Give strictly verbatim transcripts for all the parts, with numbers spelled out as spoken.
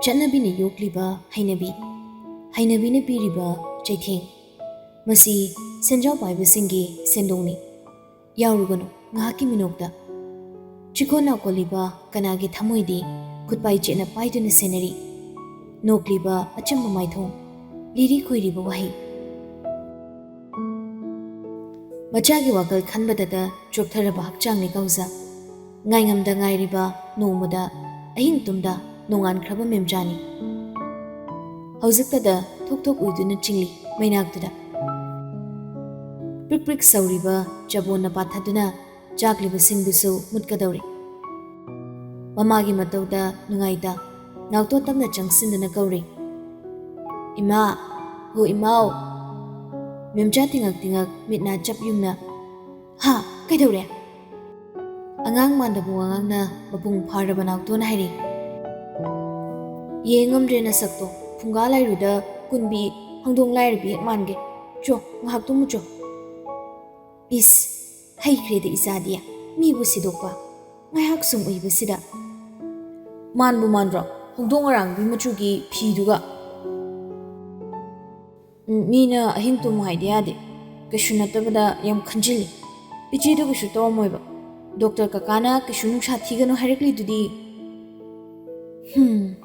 ꯆꯠꯅꯕꯤꯅ ꯌꯣꯛꯂꯤꯕ ꯍꯩꯅꯕꯤ, ꯍꯩꯅꯕꯤꯅ ꯄꯤꯔꯤꯕ ꯆꯩꯊꯦꯡ꯫ ꯃꯁꯤ ꯁꯦꯟꯖꯥꯎ ꯄꯥꯏꯕꯁꯤꯡꯒꯤ ꯁꯦꯟꯗꯣꯡꯅꯤ꯫ ꯌꯥꯎꯔꯨꯒꯅꯨ ꯉꯥꯏꯍꯥꯛꯀꯤ ꯃꯤꯅꯣꯛꯇ꯫ ꯆꯤꯀꯣꯟ ꯅꯥꯀꯣꯜꯂꯤꯕ ꯀꯅꯥꯒꯤ ꯊꯃꯣꯏꯗꯤ ꯈꯨꯠꯄꯥꯏ ꯆꯦꯠꯅ ꯄꯥꯏꯗꯨꯅ ꯁꯦꯟꯅꯔꯤ꯫ ꯅꯣꯛꯂꯤꯕ ꯑꯆꯝꯕ ꯃꯥꯏꯊꯣꯡ, ꯂꯤꯔꯤ ꯈꯣꯏꯔꯤꯕ ꯋꯥꯍꯩ꯫ ꯃꯆꯥꯒꯤ ꯋꯥꯈꯜ ꯈꯟꯕꯗꯇ ꯆꯣꯛꯊꯔꯕ ꯍꯛꯆꯥꯡꯅꯤ ꯀꯧꯖ꯫ ꯉꯥꯏꯉꯝꯗ ꯉꯥꯏꯔꯤꯕ ꯅꯣꯡꯃꯗ ꯑꯍꯤꯡ ꯇꯨꯝꯗ ꯅꯣꯡꯉꯥꯟꯈ꯭ꯔꯕ ꯃꯦꯝꯆꯥꯅꯤ꯫ ꯍꯧꯖꯤꯛꯇꯗ ꯊꯣꯛ ꯊꯣꯛ ꯎꯏꯗꯨꯅ ꯆꯤꯡꯂꯤ ꯃꯩꯅꯥꯛꯇꯨꯗ꯫ ꯄ꯭ꯔꯤꯛ ꯄ꯭ꯔꯤꯛ ꯁꯧꯔꯤꯕ ꯆꯕꯣꯟꯅ ꯄꯥꯊꯗꯨꯅ ꯆꯥꯛꯂꯤꯕꯁꯤꯡꯗꯨꯁꯨ ꯃꯨꯠꯀꯗꯧꯔꯦ꯫ ꯃꯃꯥꯒꯤ ꯃꯇꯧꯗ ꯅꯨꯡꯉꯥꯏꯇ ꯅꯥꯎꯇꯣ ꯇꯞꯅ ꯆꯪꯁꯤꯟꯗꯨꯅ ꯀꯧꯔꯦ, "ꯏꯃꯥ, ꯍꯣ ꯏꯃꯥꯎ!" ꯃꯦꯝꯆꯥ ꯇꯤꯉꯛ ꯇꯤꯉꯛ ꯃꯤꯠ ꯅꯥ ꯆꯞ ꯌꯨꯡꯅ, "ꯍꯥ, ꯀꯩꯗꯧꯔꯦ?" ꯑꯉꯥꯡ ꯃꯥꯟꯗꯕ ꯋꯥꯉꯥꯡꯅ ꯃꯄꯨꯡ ꯐꯥꯔꯕ ꯅꯥꯎꯇꯣꯅ ꯍꯥꯏꯔꯤ, "ꯌꯦꯡ ꯉꯝꯗ꯭ꯔꯦ ꯅꯁꯛꯇꯣ, ꯐꯨꯡꯒꯥ ꯂꯥꯏꯔꯨꯗ ꯀꯨꯟꯕꯤ ꯍꯪꯗꯣꯡ ꯂꯥꯏꯔꯕꯤ ꯍꯦꯛ ꯃꯥꯟꯒꯦ꯫ ꯆꯣ, ꯉꯥꯏꯍꯥꯛ ꯇꯨꯝꯃꯨ ꯆꯣ꯫" ꯏꯁ, ꯍꯩꯈ꯭ꯔꯦꯗ ꯏꯆꯥꯗꯤ, ꯃꯤꯕꯨ ꯁꯤꯗꯣꯛꯄ꯫ ꯉꯥꯏꯍꯥꯛ ꯁꯨꯝ ꯎꯏꯕꯁꯤꯗ꯫ ꯃꯥꯟꯕꯨ ꯃꯥꯟꯗ꯭ꯔꯣ? ꯍꯧꯗꯣꯡ ꯑꯔꯥꯡꯕꯤ ꯃꯆꯨꯒꯤ ꯐꯤꯗꯨꯒ꯫ ꯎꯝ, ꯃꯤꯅ ꯑꯍꯤꯡ ꯇꯨꯝꯃꯨ ꯍꯥꯏꯗꯤ ꯌꯥꯗꯦ꯫ ꯀꯩꯁꯨ ꯅꯠꯇꯕꯗ ꯌꯥꯝ ꯈꯟꯖꯤꯜꯂꯤ꯫ ꯏꯆꯦꯗꯨ ꯀꯩꯁꯨ ꯇꯧꯔꯝꯃꯣꯏꯕ꯫ ꯗꯣꯛꯇꯔ ꯀꯀꯥꯅ ꯀꯩꯁꯨ ꯅꯨꯡꯁꯥ ꯊꯤꯒꯅꯨ ꯍꯥꯏꯔꯛꯂꯤꯗꯨꯗꯤ꯫ ꯍꯨꯝ,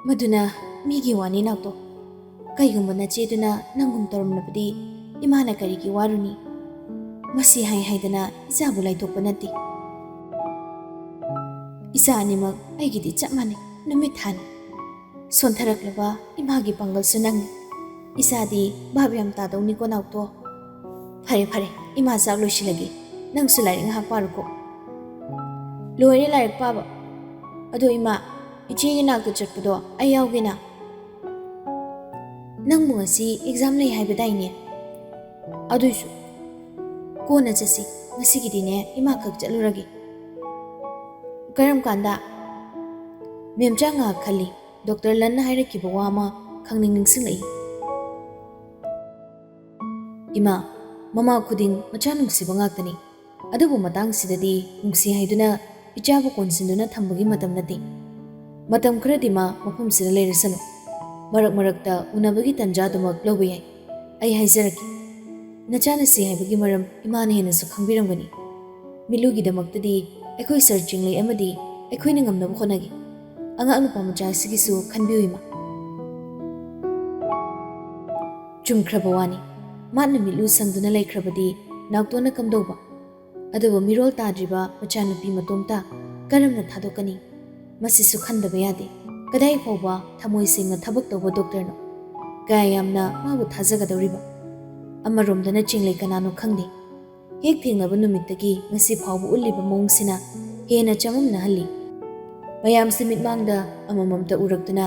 ꯃꯗꯨꯅ ꯃꯤꯒꯤ ꯋꯥꯅꯤ ꯅꯥꯎꯇꯣ꯫ ꯀꯩꯒꯨꯝꯕ ꯅꯆꯦꯗꯨꯅ ꯅꯪꯒꯨꯝ ꯇꯧꯔꯝꯂꯕꯗꯤ ꯏꯃꯥꯅ ꯀꯔꯤꯒꯤ ꯋꯥꯔꯨꯅꯤ? ꯃꯁꯤ ꯍꯥꯏ ꯍꯥꯏꯗꯅ ꯏꯆꯥꯕꯨ ꯂꯥꯏꯊꯣꯛꯄ ꯅꯠꯇꯦ꯫ ꯏꯆꯥ ꯑꯅꯤꯃꯛ ꯑꯩꯒꯤꯗꯤ ꯆꯞ ꯃꯥꯟꯅꯩ, ꯅꯨꯃꯤꯠ ꯊꯥꯅꯤ꯫ ꯁꯣꯟꯊꯔꯛꯂꯕ ꯏꯃꯥꯒꯤ ꯄꯥꯡꯒꯜꯁꯨ ꯅꯪꯅꯤ꯫ ꯏꯆꯥꯗꯤ ꯚꯥꯞ ꯌꯥꯝ ꯇꯥꯗꯧꯅꯤꯀꯣ ꯅꯥꯎꯇꯣ꯫ ꯐꯔꯦ ꯐꯔꯦ, ꯏꯃꯥ ꯆꯥꯛ ꯂꯣꯏꯁꯤꯜꯂꯒꯦ, ꯅꯪꯁꯨ ꯂꯥꯏꯔꯤꯛ ꯉꯥꯏꯍꯥꯛ ꯄꯥꯔꯨꯀꯣ꯫ ꯂꯣꯏꯔꯦ ꯂꯥꯏꯔꯤꯛ ꯄꯥꯕ꯫ ꯑꯗꯣ ꯏꯃꯥ, ꯏꯆꯦꯒꯤ ꯅꯥꯛꯇ ꯆꯠꯄꯗꯣ ꯑꯩ ꯌꯥꯎꯒꯦꯅ꯫ ꯅꯪꯕꯨ ꯉꯁꯤ ꯑꯦꯛꯖꯥꯝ ꯂꯩ ꯍꯥꯏꯕꯗꯥꯏꯅꯦ? ꯑꯗꯨꯏꯁꯨ ꯀꯣꯟꯅ ꯆꯠꯁꯤ, ꯉꯁꯤꯒꯤꯗꯤꯅꯦ ꯏꯃꯥ ꯈꯛ ꯆꯠꯂꯨꯔꯒꯦ꯫ ꯀꯔꯝ ꯀꯥꯟꯗ? ꯃꯦꯝꯆꯥ ꯉꯥꯏꯍꯥꯛ ꯈꯜꯂꯤ꯫ ꯗꯣꯛꯇꯔ ꯂꯟꯅ ꯍꯥꯏꯔꯛꯈꯤꯕ ꯋꯥ ꯑꯃ ꯈꯪꯅꯤꯡ ꯅꯤꯡꯁꯤꯡꯂꯛꯏ꯫ ꯏꯃꯥ, ꯃꯃꯥ ꯈꯨꯗꯤꯡ ꯃꯆꯥ ꯅꯨꯡꯁꯤꯕ ꯉꯥꯛꯇꯅꯤ꯫ ꯑꯗꯨꯕꯨ ꯃꯇꯥꯡꯁꯤꯗꯗꯤ ꯅꯨꯡꯁꯤ ꯍꯥꯏꯗꯨꯅ ꯏꯆꯥꯕꯨ ꯀꯣꯟꯁꯤꯟꯗꯨꯅ ꯊꯝꯕꯒꯤ ꯃꯇꯝ ꯅꯠꯇꯦ꯫ ꯃꯇꯝ ꯈꯔꯗꯤ ꯃꯥ ꯃꯐꯝꯁꯤꯗ ꯂꯩꯔꯁꯅꯨ꯫ ꯃꯔꯛ ꯃꯔꯛꯇ ꯎꯅꯕꯒꯤ ꯇꯟꯖꯥꯗꯨꯃꯛ ꯂꯧꯕ ꯌꯥꯏ꯫ ꯑꯩ ꯍꯥꯏꯖꯔꯛꯀꯦ꯫ ꯅꯆꯥꯅ ꯁꯤ ꯍꯥꯏꯕꯒꯤ ꯃꯔꯝ ꯏꯃꯥꯅ ꯍꯦꯟꯅꯁꯨ ꯈꯪꯕꯤꯔꯝꯒꯅꯤ꯫ ꯃꯤꯠꯂꯨꯒꯤꯗꯃꯛꯇꯗꯤ ꯑꯩꯈꯣꯏ ꯁꯥꯔ ꯆꯤꯡꯂꯩ ꯑꯃꯗꯤ ꯑꯩꯈꯣꯏꯅ ꯉꯝꯅꯕ ꯍꯣꯠꯅꯒꯦ꯫ ꯑꯉꯥꯡ ꯅꯨꯄꯥ ꯃꯆꯥ ꯑꯁꯤꯒꯤꯁꯨ ꯈꯟꯕꯤꯌꯨ, ꯏꯃꯥ꯫ ꯆꯨꯝꯈ꯭ꯔꯕ ꯋꯥꯅꯤ꯫ ꯃꯥꯅ ꯃꯤꯠꯂꯨ ꯁꯪꯗꯨꯅ ꯂꯩꯈ꯭ꯔꯕꯗꯤ ꯅꯥꯎꯇꯣꯟꯅ ꯀꯝꯗꯧꯕ? ꯑꯗꯨꯕꯨ ꯃꯤꯔꯣꯜ ꯇꯥꯗ꯭ꯔꯤꯕ ꯃꯆꯥꯅꯨꯄꯤ ꯃꯇꯣꯝꯇ ꯀꯔꯝꯅ ꯊꯥꯗꯣꯛꯀꯅꯤ? ꯃꯁꯤꯁꯨ ꯈꯟꯗꯕ ꯌꯥꯗꯦ꯫ ꯀꯗꯥꯏ ꯐꯥꯎꯕ ꯊꯃꯣꯏ ꯁꯦꯡꯅ ꯊꯕꯛ ꯇꯧꯕ ꯗꯣꯛꯇꯔꯅꯣ? ꯀꯌꯥ ꯌꯥꯝꯅ ꯃꯥꯕꯨ ꯊꯥꯖꯒꯗꯧꯔꯤꯕ? ꯑꯃꯔꯣꯝꯗꯅ ꯆꯤꯡꯂꯩ ꯀꯅꯥꯅꯣ ꯈꯪꯗꯦ꯫ ꯍꯦꯛ ꯊꯦꯡꯅꯕ ꯅꯨꯃꯤꯠꯇꯒꯤ ꯉꯁꯤ ꯐꯥꯎꯕ ꯎꯠꯂꯤꯕ ꯃꯑꯣꯡꯁꯤꯅ ꯍꯦꯟꯅ ꯆꯃꯝꯅꯍꯜꯂꯤ꯫ ꯃꯌꯥꯝꯁꯤ ꯃꯤꯠꯃꯥꯡꯗ ꯑꯃꯃꯝꯇ ꯎꯔꯛꯇꯨꯅ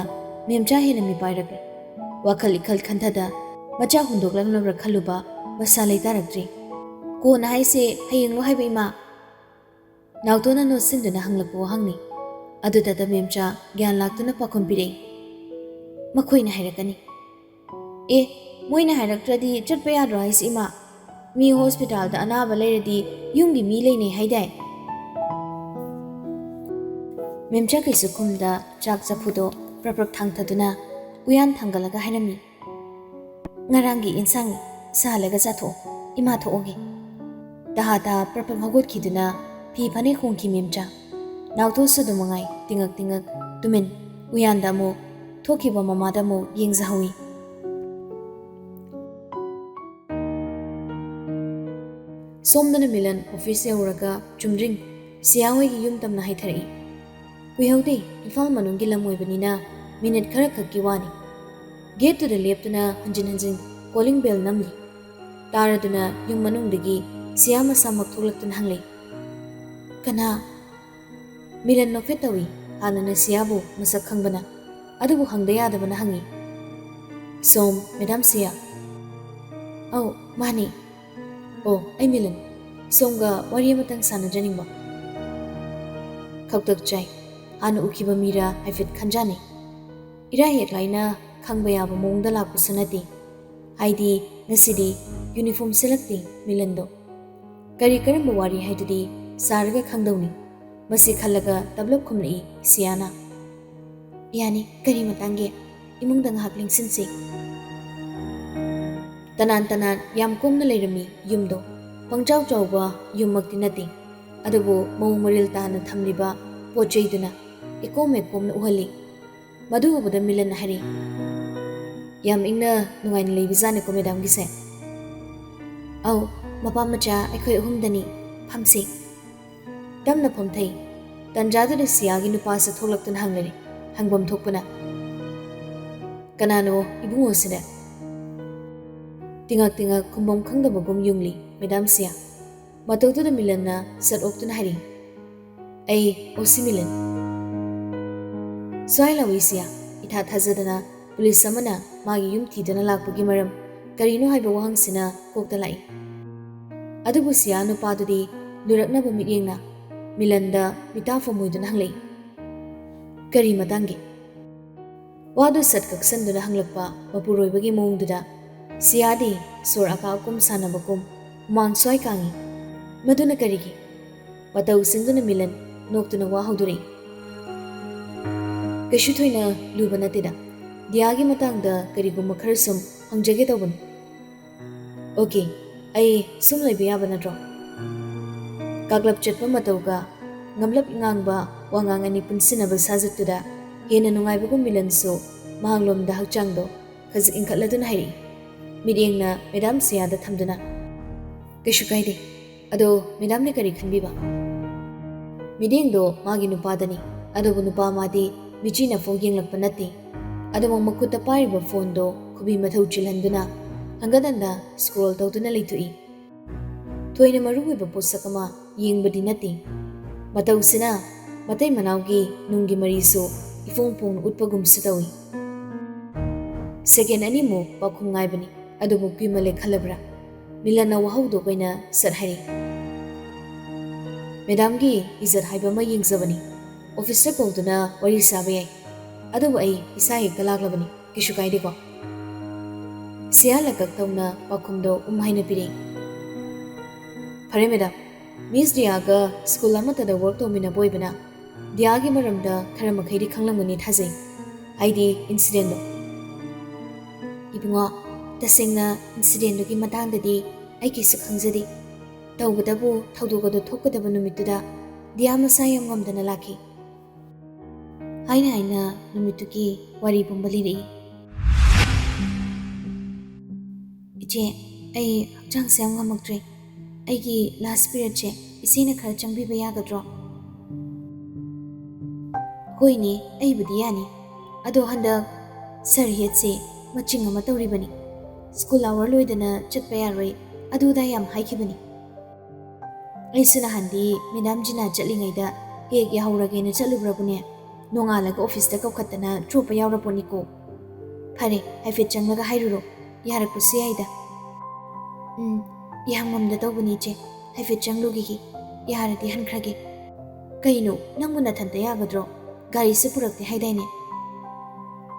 ꯃꯦꯝꯆꯥ ꯍꯦꯟꯅ ꯃꯤꯄꯥꯏꯔꯛꯂꯦ꯫ ꯋꯥꯈꯜ ꯏꯈꯜ ꯈꯟꯊꯗ ꯃꯆꯥ ꯍꯨꯟꯗꯣꯛꯂꯝꯂꯕ꯭ꯔꯥ ꯈꯜꯂꯨꯕ ꯃꯁꯥ ꯂꯩꯇꯥꯔꯛꯇ꯭ꯔꯦ꯫ "ꯀꯣꯟꯅ ꯍꯥꯏꯁꯦ ꯍꯌꯦꯡꯂꯣ ꯍꯥꯏꯕ, ꯏꯃꯥ?" ꯅꯥꯎꯇꯣꯟꯅ ꯅꯣꯠꯁꯤꯟꯗꯨꯅ ꯍꯪꯂꯛꯄ ꯋꯥꯍꯪꯅꯤ꯫ ꯑꯗꯨꯗꯇ ꯃꯦꯝꯆꯥ ꯒ꯭ꯌꯥꯟ ꯂꯥꯛꯇꯨꯅ ꯄꯥꯎꯈꯨꯝ ꯄꯤꯔꯛꯏ, "ꯃꯈꯣꯏꯅ ꯍꯥꯏꯔꯛꯀꯅꯤ"꯫ "ꯑꯦ, ꯃꯣꯏꯅ ꯍꯥꯏꯔꯛꯇ꯭ꯔꯗꯤ ꯆꯠꯄ ꯌꯥꯗ꯭ꯔꯣ ꯍꯥꯏꯁꯦ, ꯏꯃꯥ? ꯃꯤ ꯍꯣꯁꯄꯤꯇꯥꯜꯗ ꯑꯅꯥꯕ ꯂꯩꯔꯗꯤ ꯌꯨꯝꯒꯤ ꯃꯤ ꯂꯩꯅꯩ ꯍꯥꯏꯗꯥꯏ?" ꯃꯦꯝꯆꯥ ꯀꯩꯁꯨ ꯈꯨꯝꯗ ꯆꯥꯛ ꯆꯐꯨꯗꯣ ꯄ꯭ꯔꯞ ꯄ꯭ꯔꯞ ꯊꯥꯡꯊꯗꯨꯅ ꯎꯌꯥꯟ ꯊꯥꯡꯒꯠꯂꯒ ꯍꯥꯏꯔꯝꯃꯤ, "ꯉꯔꯥꯡꯒꯤ ꯏꯟꯁꯥꯡꯅꯤ, ꯁꯥꯍꯜꯂꯒ ꯆꯥꯊꯣꯛꯑꯣ, ꯏꯃꯥ ꯊꯣꯛꯑꯒꯦ"꯫ ꯇꯍꯥ ꯇꯍꯥ ꯄ꯭ꯔꯞ ꯄ꯭ꯔꯞ ꯍꯧꯒꯠꯈꯤꯗꯨꯅ ꯐꯤ ꯐꯅꯦꯛ ꯍꯣꯡꯈꯤ ꯃꯦꯝꯆꯥ꯫ ꯅꯥꯎꯇꯣꯟꯁꯨ ꯑꯗꯨ ꯃꯉꯥꯏ, ꯇꯤꯉꯛ ꯇꯤꯉꯛ ꯇꯨꯃꯤꯟ꯫ ꯎꯌꯥꯟꯗ ꯑꯃꯨꯛ ꯊꯣꯛꯈꯤꯕ ꯃꯃꯥꯗ ꯑꯃꯨꯛ ꯌꯦꯡꯖꯍꯧꯏ꯫ ꯁꯣꯝꯗꯅ ꯃꯤꯂꯟ ꯑꯣꯐꯤꯁ ꯌꯧꯔꯒ ꯆꯨꯝꯗ꯭ꯔꯤꯡ ꯁꯤꯌꯥ ꯍꯣꯏꯒꯤ ꯌꯨꯝ ꯇꯝꯅ ꯍꯥꯏꯊꯔꯛꯏ꯫ ꯀꯨꯏꯍꯧꯗꯦ, ꯏꯝꯐꯥꯜ ꯃꯅꯨꯡꯒꯤ ꯂꯝ ꯑꯣꯏꯕꯅꯤꯅ ꯃꯤꯅꯤꯠ ꯈꯔ ꯈꯛꯀꯤ ꯋꯥꯅꯤ꯫ ꯒꯦꯠꯇꯨꯗ ꯂꯦꯞꯇꯨꯅ ꯍꯟꯖꯤꯟ ꯍꯟꯖꯤꯟ ꯀꯣꯂꯤꯡ ꯕꯦꯜ ꯅꯝꯂꯤ꯫ ꯇꯥꯔꯗꯨꯅ ꯌꯨꯝ ꯃꯅꯨꯡꯗꯒꯤ ꯁꯤꯌꯥ ꯃꯁꯥꯃꯛ ꯊꯣꯛꯂꯛꯇꯨꯅ ꯍꯪꯂꯛꯏ, "ꯀꯅꯥ?" ꯃꯤꯂꯟ ꯅꯣꯛꯐꯦꯠ ꯇꯧꯏ꯫ ꯍꯥꯟꯅꯅ ꯁꯤꯌꯥꯕꯨ ꯃꯁꯛ ꯈꯪꯕꯅ, ꯑꯗꯨꯕꯨ ꯍꯪꯗ ꯌꯥꯗꯕꯅ ꯍꯪꯏ, "ꯁꯣꯝ ꯃꯦꯗꯥꯝ ꯁꯤꯌꯥ?" "ꯑꯧ, ꯃꯥꯅꯤ"꯫ "ꯑꯣ, ꯑꯩ ꯃꯤꯂꯟ꯫ ꯁꯣꯝꯒ ꯋꯥꯔꯤ ꯑꯃꯇꯪ ꯁꯥꯟꯅꯖꯅꯤꯡꯕ"꯫ ꯈꯛꯇꯛ ꯆꯥꯏ꯫ ꯍꯥꯟꯅ ꯎꯈꯤꯕ ꯃꯤꯔꯥ ꯍꯥꯏꯐꯦꯠ ꯈꯟꯖꯥꯅꯩ꯫ ꯏꯔꯥꯏ ꯍꯦꯛ ꯂꯥꯏꯅ ꯈꯪꯕ ꯌꯥꯕ ꯃꯑꯣꯡꯗ ꯂꯥꯛꯄꯁꯨ ꯅꯠꯇꯦ꯫ ꯍꯥꯏꯗꯤ ꯉꯁꯤꯗꯤ ꯌꯨꯅꯤꯐꯣꯔꯝ ꯁꯦꯠꯂꯛꯇꯦ ꯃꯤꯂꯟꯗꯣ꯫ ꯀꯔꯤ ꯀꯔꯝꯕ ꯋꯥꯔꯤ ꯍꯥꯏꯗꯨꯗꯤ ꯁꯥꯔꯒ ꯈꯪꯗꯧꯅꯤ꯫ ꯃꯁꯤ ꯈꯜꯂꯒ ꯇꯞꯂꯞ ꯈꯨꯝꯂꯛꯏ ꯁꯤꯌꯥꯅ꯫ ꯌꯥꯅꯤ, ꯀꯔꯤ ꯃꯇꯥꯡꯒꯤ? ꯏꯃꯨꯡꯗ ꯉꯥꯏꯍꯥꯛ ꯂꯦꯡꯁꯤꯟꯁꯤ꯫ ꯇꯅꯥꯟ ꯇꯅꯥꯟ ꯌꯥꯝ ꯀꯣꯝꯅ ꯂꯩꯔꯝꯃꯤ ꯌꯨꯝꯗꯣ꯫ ꯄꯪꯆꯥꯎ ꯆꯥꯎꯕ ꯌꯨꯝꯃꯛꯇꯤ ꯅꯠꯇꯦ, ꯑꯗꯨꯕꯨ ꯃꯑꯣꯡ ꯃꯔꯤꯜ ꯇꯥꯅ ꯊꯝꯂꯤꯕ ꯄꯣꯠ ꯆꯩꯗꯨꯅ ꯏꯀꯣꯝ ꯃꯦꯀꯣꯝꯅ ꯎꯍꯜꯂꯤ꯫ ꯃꯗꯨ ꯎꯕꯗ ꯃꯤꯂꯟꯅ ꯍꯥꯏꯔꯤ, "ꯌꯥꯝ ꯏꯪꯅ ꯅꯨꯡꯉꯥꯏꯅ ꯂꯩꯕꯖꯥꯠꯅꯤꯀꯣ ꯃꯦꯗꯥꯝꯒꯤꯁꯦ?" "ꯑꯧ, ꯃꯄꯥ ꯃꯆꯥ ꯑꯩꯈꯣꯏ ꯑꯍꯨꯝꯗꯅꯤ꯫ ꯐꯝꯁꯤ꯫" ꯇꯞꯅ ꯐꯝꯊꯩ꯫ ꯇꯟꯖꯥꯗꯨꯗ ꯁꯤꯌꯥꯒꯤ ꯅꯨꯄꯥꯁꯨ ꯊꯣꯛꯂꯛꯇꯨꯅ ꯍꯪꯂꯔꯦ꯫ ꯍꯪꯐꯝ ꯊꯣꯛꯄꯅ, "ꯀꯅꯥꯅꯣ ꯏꯕꯨꯡꯉꯣꯁꯤꯅ?" ꯇꯤꯉꯛ ꯇꯤꯉꯛ ꯈꯨꯝꯐꯝ ꯈꯪꯗꯕꯒꯨꯝ ꯌꯨꯡꯂꯤ ꯃꯦꯗꯥꯝ ꯁꯤꯌꯥ꯫ ꯃꯇꯧꯗꯨꯗ ꯃꯤꯂꯟꯅ ꯁꯠ ꯑꯣꯛꯇꯨꯅ ꯍꯥꯏꯔꯤ, "ꯑꯩ ꯑꯣꯁꯤ ꯃꯤꯂꯟ꯫" ꯁ꯭ꯋꯥꯏ ꯂꯥꯎꯏ ꯁꯤꯌꯥ, ꯏꯊꯥ ꯊꯥꯖꯗꯅ ꯄꯨꯂꯤꯁ ꯑꯃꯅ ꯃꯥꯒꯤ ꯌꯨꯝ ꯊꯤꯗꯨꯅ ꯂꯥꯛꯄꯒꯤ ꯃꯔꯝ ꯀꯔꯤꯅꯣ ꯍꯥꯏꯕ ꯋꯥꯍꯪꯁꯤꯅ ꯀꯣꯛꯇ ꯂꯥꯛꯏ꯫ ꯑꯗꯨꯕꯨ ꯁꯤꯌꯥ ꯅꯨꯄꯥꯗꯨꯗꯤ ꯂꯨꯔꯛꯅꯕ ꯃꯤꯠꯌꯦꯡꯅ ꯃꯤꯂꯟꯗ ꯃꯤꯇꯥꯐꯝ ꯑꯣꯏꯗꯨꯅ ꯍꯪꯂꯛꯏ, "ꯀꯔꯤ ꯃꯇꯥꯡꯒꯤ?" ꯋꯥꯗꯨ ꯁꯠ ꯀꯛꯁꯟꯗꯨꯅ ꯍꯪꯂꯛꯄ ꯃꯄꯨꯔꯣꯏꯕꯒꯤ ꯃꯑꯣꯡꯗꯨꯗ ꯁꯤꯌꯥꯗꯤ ꯁꯣꯔ ꯑꯀꯥ ꯑꯀꯨꯝ ꯁꯥꯟꯅꯕꯒꯨꯝ ꯍꯨꯃꯥꯡ ꯁ꯭ꯋꯥꯏ ꯀꯥꯡꯏ꯫ "ꯃꯗꯨꯅ ꯀꯔꯤꯒꯤ?" ꯃꯇꯧ ꯁꯤꯟꯗꯨꯅ ꯃꯤꯂꯟ ꯅꯣꯛꯇꯨꯅ ꯋꯥ ꯍꯧꯗꯣꯔꯛꯏ꯫ "ꯀꯩꯁꯨ ꯊꯣꯏꯅ ꯂꯨꯕ ꯅꯠꯇꯦꯗ꯫ ꯗꯤꯌꯥꯒꯤ ꯃꯇꯥꯡꯗ ꯀꯔꯤꯒꯨꯝꯕ ꯈꯔ ꯁꯨꯝ ꯍꯪꯖꯒꯦ ꯇꯧꯕꯅꯤ꯫" "ꯑꯣꯀꯦ, ꯑꯩ ꯁꯨꯝ ꯂꯩꯕ ꯌꯥꯕ ꯅꯠꯇ꯭ꯔꯣ?" ꯀꯥꯛꯂꯞ ꯆꯠꯄ ꯃꯇꯧꯒ ꯉꯝꯂꯞ ꯉꯥꯡꯕ ꯋꯥꯉꯥꯡ ꯑꯅꯤ ꯄꯨꯟꯁꯤꯟꯅꯕ ꯁꯥꯖꯠꯇꯨꯗ ꯍꯦꯟꯅ ꯅꯨꯡꯉꯥꯏꯕꯒꯨꯝ ꯃꯤꯂꯟꯁꯨ ꯃꯍꯥꯛꯂꯣꯝꯗ ꯍꯛꯆꯥꯡꯗꯣ ꯈꯖꯤꯛ ꯏꯟꯈꯠꯂꯗꯨꯅ ꯍꯥꯏꯔꯛꯏ, ꯃꯤꯠꯌꯦꯡꯅ ꯃꯦꯗꯥꯝ ꯁꯤꯌꯥꯗ ꯊꯝꯗꯨꯅ꯫ "ꯀꯩꯁꯨ ꯀꯥꯏꯗꯦ꯫ ꯑꯗꯣ ꯃꯦꯗꯥꯝꯅ ꯀꯔꯤ ꯈꯟꯕꯤꯕ?" ꯃꯤꯠꯌꯦꯡꯗꯣ ꯃꯥꯒꯤ ꯅꯨꯄꯥꯗꯅꯤ, ꯑꯗꯨꯕꯨ ꯅꯨꯄꯥ ꯃꯥꯗꯤ ꯃꯤꯆꯤ ꯅꯥꯐꯣꯛ ꯌꯦꯡꯂꯛꯄ ꯅꯠꯇꯦ꯫ ꯑꯗꯨꯃꯛ ꯃꯈꯨꯠꯇ ꯄꯥꯏꯔꯤꯕ ꯐꯣꯟꯗꯣ ꯈꯨꯕꯤ ꯃꯊꯧ ꯆꯤꯜꯍꯟꯗꯨꯅ ꯍꯟꯒꯠ ꯍꯟꯗ ꯁ꯭ꯀ꯭ꯔꯣꯜ ꯇꯧꯗꯨꯅ ꯂꯩꯊꯣꯛꯏ꯫ ꯊꯣꯏꯅ ꯃꯔꯨ ꯑꯣꯏꯕ ꯄꯣꯠꯁꯛ ꯑꯃ ꯌꯦꯡꯕꯗꯤ ꯅꯠꯇꯦ꯫ ꯃꯇꯧꯁꯤꯅ ꯃꯇꯩ ꯃꯅꯥꯎꯒꯤ ꯅꯨꯡꯒꯤ ꯃꯔꯤꯁꯨ ꯏꯐꯣꯡ ꯐꯣꯡꯅ ꯎꯠꯄꯒꯨꯝꯁꯨ ꯇꯧꯏ꯫ ꯁꯦꯀꯦꯟ ꯑꯅꯤꯃꯨꯛ ꯄꯥꯎꯈꯨꯝ ꯉꯥꯏꯕꯅꯤ, ꯑꯗꯨꯕꯨ ꯀꯨꯏꯃꯜꯂꯦ ꯈꯜꯂꯕ꯭ꯔꯥ? ꯃꯤꯂꯟꯅ ꯋꯥꯍꯧꯗꯣꯛ ꯑꯣꯏꯅ ꯁꯠ ꯍꯥꯏꯔꯤ꯫ "ꯃꯦꯗꯥꯝꯒꯤ ꯏꯖꯠ ꯍꯥꯏꯕ ꯑꯃ ꯌꯦꯡꯖꯕꯅꯤ꯫ ꯑꯣꯐꯤꯁꯇ ꯀꯧꯗꯨꯅ ꯋꯥꯔꯤ ꯁꯥꯕ ꯌꯥꯏ, ꯑꯗꯨꯕꯨ ꯑꯩ ꯏꯁꯥ ꯍꯦꯛꯇ ꯂꯥꯛꯂꯕꯅꯤ꯫ ꯀꯩꯁꯨ ꯀꯥꯏꯗꯦꯀꯣ?" ꯁꯤꯌꯥ ꯂꯀꯛ ꯇꯧꯅ ꯄꯥꯎꯈꯨꯝꯗꯣ ꯎꯝ ꯍꯥꯏꯅ ꯄꯤꯔꯛꯏ꯫ "ꯐꯔꯦ ꯃꯦꯗꯥꯝ, ꯃꯤꯁ ꯗꯤꯌꯥꯒ ꯁ꯭ꯀꯨꯜ ꯑꯃꯠꯇꯗ ꯋꯥꯔꯛ ꯇꯧꯃꯤꯟꯅꯕ ꯑꯣꯏꯕꯅ ꯗꯤꯌꯥꯒꯤ ꯃꯔꯝꯗ ꯈꯔ ꯃꯈꯩꯗꯤ ꯈꯪꯂꯝꯒꯅꯤ ꯊꯥꯖꯩ, ꯍꯥꯏꯗꯤ ꯏꯟꯁꯤꯗꯦꯟꯗꯣ꯫ ꯏꯕꯨꯡꯉꯣ, ꯇꯁꯦꯡꯅ ꯏꯟꯁꯤꯗꯦꯟꯗꯨꯒꯤ ꯃꯇꯥꯡꯗꯗꯤ ꯑꯩ ꯀꯩꯁꯨ ꯈꯪꯖꯗꯦ꯫ ꯇꯧꯕꯇꯕꯨ ꯊꯧꯗꯣꯛ ꯑꯗꯨ ꯊꯣꯛꯀꯗꯕ ꯅꯨꯃꯤꯠꯇꯨꯗ ꯗꯤꯌꯥ ꯃꯁꯥ ꯌꯥꯝ ꯉꯝꯗꯅ ꯂꯥꯛꯈꯤ꯫ ꯍꯥꯏꯅ ꯍꯥꯏꯅ ꯅꯨꯃꯤꯠꯇꯨꯒꯤ ꯋꯥꯔꯤ ꯄꯨꯝꯕ ꯂꯤꯔꯛꯏ꯫ "ꯏꯆꯦ, ꯑꯩ ꯍꯛꯆꯥꯡꯁꯦ ꯌꯥꯝ ꯉꯝꯃꯛꯇ꯭ꯔꯦ꯫ ꯑꯩꯒꯤ ꯂꯥꯁ ꯄꯤꯔꯤꯌꯗꯁꯦ ꯏꯆꯦꯅ ꯈꯔ ꯆꯪꯕꯤꯕ ꯌꯥꯒꯗ꯭ꯔꯣ?" "ꯍꯣꯏꯅꯦ, ꯑꯩꯕꯨꯗꯤ ꯌꯥꯅꯤ꯫ ꯑꯗꯣ ꯍꯟꯗꯛ ꯁꯥꯔ ꯍꯦꯠꯁꯦ ꯃꯆꯤꯡ ꯑꯃ ꯇꯧꯔꯤꯕꯅꯤ꯫ ꯁ꯭ꯀꯨꯜ ꯑꯋꯥꯔ ꯂꯣꯏꯗꯅ ꯆꯠꯄ ꯌꯥꯔꯣꯏ, ꯑꯗꯨꯗ ꯌꯥꯝ ꯍꯥꯏꯈꯤꯕꯅꯤ꯫ ꯑꯩꯁꯨ ꯅꯍꯥꯟꯗꯤ ꯃꯦꯗꯥꯝ ꯖꯤꯅꯥ ꯆꯠꯂꯤꯉꯩꯗ ꯍꯦꯛ ꯌꯥꯍꯧꯔꯒꯦꯅ ꯆꯠꯂꯨꯕ꯭ꯔꯕꯨꯅꯦ, ꯅꯣꯡꯉꯥꯜꯂꯒ ꯑꯣꯐꯤꯁꯇ ꯀꯧꯈꯠꯇꯅ ꯗ꯭ꯔꯣꯞꯄ ꯌꯥꯎꯔꯄꯣꯠꯅꯤꯀꯣ꯫ ꯐꯔꯦ, ꯍꯥꯏꯐꯦꯠ ꯆꯪꯂꯒ ꯍꯥꯏꯔꯨꯔꯣ, ꯌꯥꯔꯛꯄꯁꯨ ꯌꯥꯏꯗ꯫" "ꯎꯝ, ꯌꯥꯝ ꯉꯝꯗ ꯇꯧꯕꯅꯤ ꯏꯆꯦ, ꯍꯥꯏꯐꯦꯠ ꯆꯪꯂꯨꯈꯤꯒꯦ, ꯌꯥꯔꯗꯤ ꯍꯟꯈ꯭ꯔꯒꯦ꯫" "ꯀꯩꯅꯣ, ꯅꯪꯕꯨ ꯅꯊꯟꯇ ꯌꯥꯒꯗ꯭ꯔꯣ? ꯒꯥꯔꯤꯁꯨ ꯄꯨꯔꯛꯇꯦ ꯍꯥꯏꯗꯥꯏꯅꯦ?"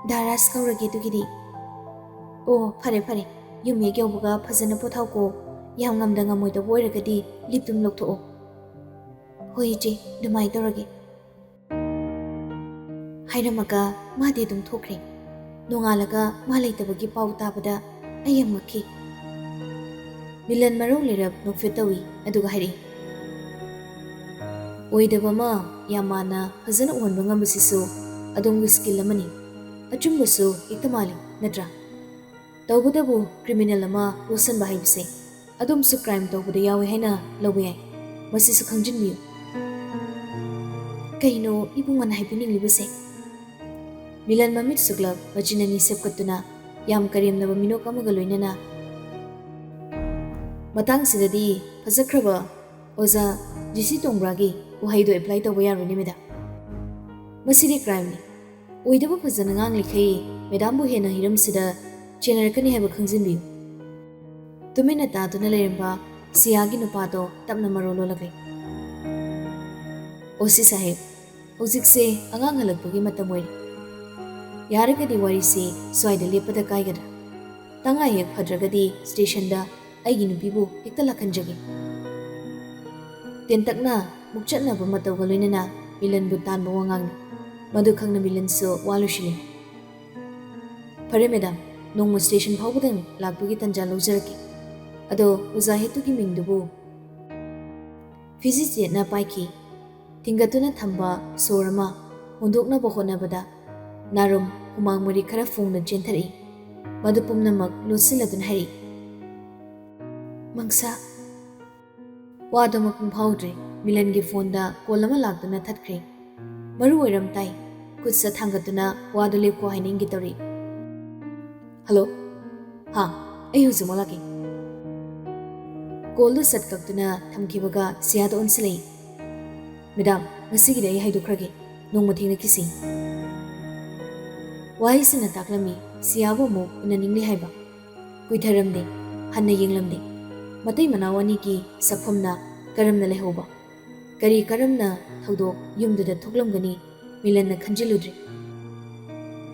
"ꯗꯥ ꯔꯥꯖ ꯀꯧꯔꯒꯦ ꯑꯗꯨꯒꯤꯗꯤ꯫" "ꯑꯣ, ꯐꯔꯦ ꯐꯔꯦ, ꯌꯨꯝ ꯍꯦꯛ ꯌꯧꯕꯒ ꯐꯖꯅ ꯄꯣꯊꯥꯎꯀꯣ, ꯌꯥꯝ ꯉꯝꯗ ꯉꯝꯃꯣꯏꯗꯧꯕ ꯑꯣꯏꯔꯒꯗꯤ ꯂꯤꯞ ꯑꯗꯨꯝ ꯂꯧꯊꯣꯛꯑꯣ꯫" "ꯍꯣꯏ ꯏꯆꯦ, ꯑꯗꯨꯃꯥꯏꯅ ꯇꯧꯔꯒꯦ꯫" ꯍꯥꯏꯔꯝꯃꯒ ꯃꯥꯗꯤ ꯑꯗꯨꯝ ꯊꯣꯛꯈ꯭ꯔꯦ꯫ ꯅꯣꯡꯉꯥꯜꯂꯒ ꯃꯥ ꯂꯩꯇꯕꯒꯤ ꯄꯥꯎ ꯇꯥꯕꯗ ꯑꯩ ꯌꯥꯝ ꯉꯛꯈꯤ꯫ ꯃꯤꯂꯟ ꯃꯔꯧ ꯂꯩꯔꯞ ꯅꯣꯛꯐꯦꯠ ꯇꯧꯏ, ꯑꯗꯨꯒ ꯍꯥꯏꯔꯛꯏ, "ꯑꯣꯏꯗꯕ ꯑꯃ ꯌꯥꯝ ꯃꯥꯟꯅ ꯐꯖꯅ ꯎꯍꯟꯕ ꯉꯝꯕꯁꯤꯁꯨ ꯑꯗꯣꯝꯒꯤ ꯁ꯭ꯀꯤꯜ ꯑꯃꯅꯤ꯫ ꯑꯆꯨꯝꯕꯁꯨ ꯍꯦꯛꯇ ꯃꯥꯜꯂꯤ, ꯅꯠꯇ꯭ꯔꯥ? ꯇꯧꯕꯇꯕꯨ ꯀ꯭ꯔꯤꯃꯤꯅꯦꯜ ꯑꯃ ꯂꯣꯠꯁꯤꯟꯕ ꯍꯥꯏꯕꯁꯦ ꯑꯗꯣꯝꯁꯨ ꯀ꯭ꯔꯥꯏꯝ ꯇꯧꯕꯗ ꯌꯥꯎꯏ ꯍꯥꯏꯅ ꯂꯧꯕ ꯌꯥꯏ꯫ ꯃꯁꯤꯁꯨ ꯈꯪꯖꯤꯟꯕꯤꯌꯨ꯫" "ꯀꯩꯅꯣ ꯏꯕꯨꯡꯉꯣꯅ ꯍꯥꯏꯕꯤꯅꯤꯡꯂꯤꯕꯁꯦ?" ꯃꯤꯂꯟ ꯃꯃꯤꯠ ꯁꯨꯛꯂꯞ ꯃꯆꯤꯟ ꯑꯅꯤ ꯁꯦꯞꯀꯠꯇꯨꯅ ꯌꯥꯝ ꯀꯔꯦꯝꯅꯕ ꯃꯤꯅꯣꯛ ꯑꯃꯒ ꯂꯣꯏꯅꯅ, "ꯃꯇꯥꯡꯁꯤꯗꯗꯤ ꯐꯖꯈ꯭ꯔꯕ ꯑꯣꯖꯥ ꯖꯤ ꯁꯤ ꯇꯣꯡꯕ꯭ꯔꯥꯒꯤ ꯋꯥꯍꯩꯗꯣ ꯑꯦꯄ꯭ꯂꯥꯏ ꯇꯧꯕ ꯌꯥꯔꯣꯏꯅꯦ, ꯃꯦꯗꯥꯝ꯫ ꯃꯁꯤꯗꯤ ꯀ꯭ꯔꯥꯏꯝꯅꯤ꯫ ꯑꯣꯏꯗꯕ ꯐꯖꯅ ꯉꯥꯡꯂꯤꯈꯩ ꯃꯦꯗꯥꯝꯕꯨ ꯍꯦꯟꯅ ꯍꯤꯔꯝꯁꯤꯗ ꯆꯦꯟꯅꯔꯛꯀꯅꯤ ꯍꯥꯏꯕ ꯈꯪꯖꯤꯟꯕꯤꯌꯨ꯫" ꯇꯨꯃꯤꯟꯅ ꯇꯥꯗꯨꯅ ꯂꯩꯔꯝꯕ ꯁꯤꯌꯥꯒꯤ ꯅꯨꯄꯥꯗꯣ ꯇꯞꯅ ꯃꯔꯣꯜ ꯂꯣꯜꯂꯛꯂꯦ꯫ "ꯑꯣ ꯁꯤ ꯁꯥꯍꯦꯕ, ꯍꯧꯖꯤꯛꯁꯦ ꯑꯉꯥꯡ ꯍꯜꯂꯛꯄꯒꯤ ꯃꯇꯝ ꯑꯣꯏꯔꯦ꯫ ꯌꯥꯔꯒꯗꯤ ꯋꯥꯔꯤꯁꯤ ꯁ꯭ꯋꯥꯏꯗ ꯂꯦꯞꯄꯗ ꯀꯥꯏꯒꯗ꯭ꯔꯥ? ꯇꯉꯥꯏ ꯍꯦꯛ ꯐꯗ꯭ꯔꯒꯗꯤ ꯁ꯭ꯇꯦꯁꯟꯗ ꯑꯩꯒꯤ ꯅꯨꯄꯤꯕꯨ ꯍꯦꯛꯇ ꯂꯥꯛꯍꯟꯖꯒꯦ꯫" ꯇꯦꯟꯇꯛꯅ ꯃꯨꯛꯆꯠꯅꯕ ꯃꯇꯧꯒ ꯂꯣꯏꯅꯅ ꯃꯤꯂꯟꯕꯨ ꯇꯥꯟꯕ ꯋꯥꯉꯥꯡꯅꯤ꯫ ꯃꯗꯨ ꯈꯪꯅ ꯃꯤꯂꯟꯁꯨ ꯋꯥ ꯂꯣꯏꯁꯤꯜꯂꯤ꯫ "ꯐꯔꯦ ꯃꯦꯗꯥꯝ, ꯅꯣꯡꯃ ꯁ꯭ꯇꯦꯁꯟ ꯐꯥꯎꯕꯗꯪ ꯂꯥꯛꯄꯒꯤ ꯇꯟꯖꯥ ꯂꯧꯖꯔꯛꯀꯦ꯫ ꯑꯗꯣ ꯑꯣꯖꯥ ꯍꯦꯇꯨꯒꯤ ꯃꯤꯡꯗꯨꯕꯨ?" ꯐꯤꯖꯤ ꯆꯦꯠꯅ ꯄꯥꯏꯈꯤ꯫ ꯊꯤꯡꯒꯠꯇꯨꯅ ꯊꯝꯕ ꯁꯣꯔ ꯑꯃ ꯍꯣꯟꯗꯣꯛꯅꯕ ꯍꯣꯠꯅꯕꯗ ꯅꯥꯔꯨꯝ ꯍꯨꯃꯥꯡ ꯃꯔꯤ ꯈꯔ ꯐꯣꯡꯅ ꯆꯦꯟꯊꯔꯛꯏ꯫ ꯃꯗꯨ ꯄꯨꯝꯅꯃꯛ ꯂꯣꯠꯁꯤꯜꯂꯗꯨꯅ ꯍꯥꯏꯔꯛꯏ, "ꯃꯪꯁꯥ!" ꯋꯥꯗꯣ ꯃꯄꯨꯡ ꯐꯥꯎꯗ꯭ꯔꯤ, ꯃꯤꯂꯟꯒꯤ ꯐꯣꯟꯗ ꯀꯣꯜ ꯑꯃ ꯂꯥꯛꯇꯨꯅ ꯊꯠꯈ꯭ꯔꯦ꯫ ꯃꯔꯨ ꯑꯣꯏꯔꯝ ꯇꯥꯏ꯫ ꯈꯨꯠ ꯁꯠ ꯊꯥꯡꯒꯠꯇꯨꯅ ꯋꯥꯗꯣ ꯂꯦꯞꯈꯣ ꯍꯥꯏꯅ ꯏꯪꯒꯦ ꯇꯧꯔꯤ꯫ "ꯍꯜꯂꯣ꯫ ꯍꯥ, ꯑꯩ ꯍꯧꯖꯤꯛꯃꯛ ꯂꯥꯛꯀꯦ꯫" ꯀꯣꯜꯗꯨ ꯁꯠ ꯀꯛꯇꯨꯅ ꯊꯝꯈꯤꯕꯒ ꯁꯤꯌꯥꯗ ꯑꯣꯟꯁꯤꯜꯂꯛꯏ꯫ "ꯃꯦꯗꯥꯝ, ꯉꯁꯤꯒꯤꯗꯤ ꯑꯩ ꯍꯥꯏꯗꯣꯛꯈ꯭ꯔꯒꯦ꯫ ꯅꯣꯡꯃ ꯊꯦꯡꯅꯈꯤꯁꯤ꯫" ꯋꯥꯍꯩꯁꯤꯅ ꯇꯥꯛꯂꯝꯃꯤ ꯁꯤꯌꯥꯕꯨ ꯑꯃꯨꯛ ꯎꯅꯅꯤꯡꯂꯦ ꯍꯥꯏꯕ꯫ ꯀꯨꯏꯊꯔꯝꯗꯦ, ꯍꯟꯅ ꯌꯦꯡꯂꯝꯗꯦ꯫ ꯃꯇꯩ ꯃꯅꯥꯎ ꯑꯅꯤꯒꯤ ꯁꯛꯐꯝꯅ ꯀꯔꯝꯅ ꯂꯩꯍꯧꯕ? ꯀꯔꯤ ꯀꯔꯝꯅ ꯊꯧꯗꯣꯛ ꯌꯨꯝꯗꯨꯗ ꯊꯣꯛꯂꯝꯒꯅꯤ? ꯃꯤꯂꯟꯅ ꯈꯟꯖꯤꯜꯂꯨꯗ꯭ꯔꯤ꯫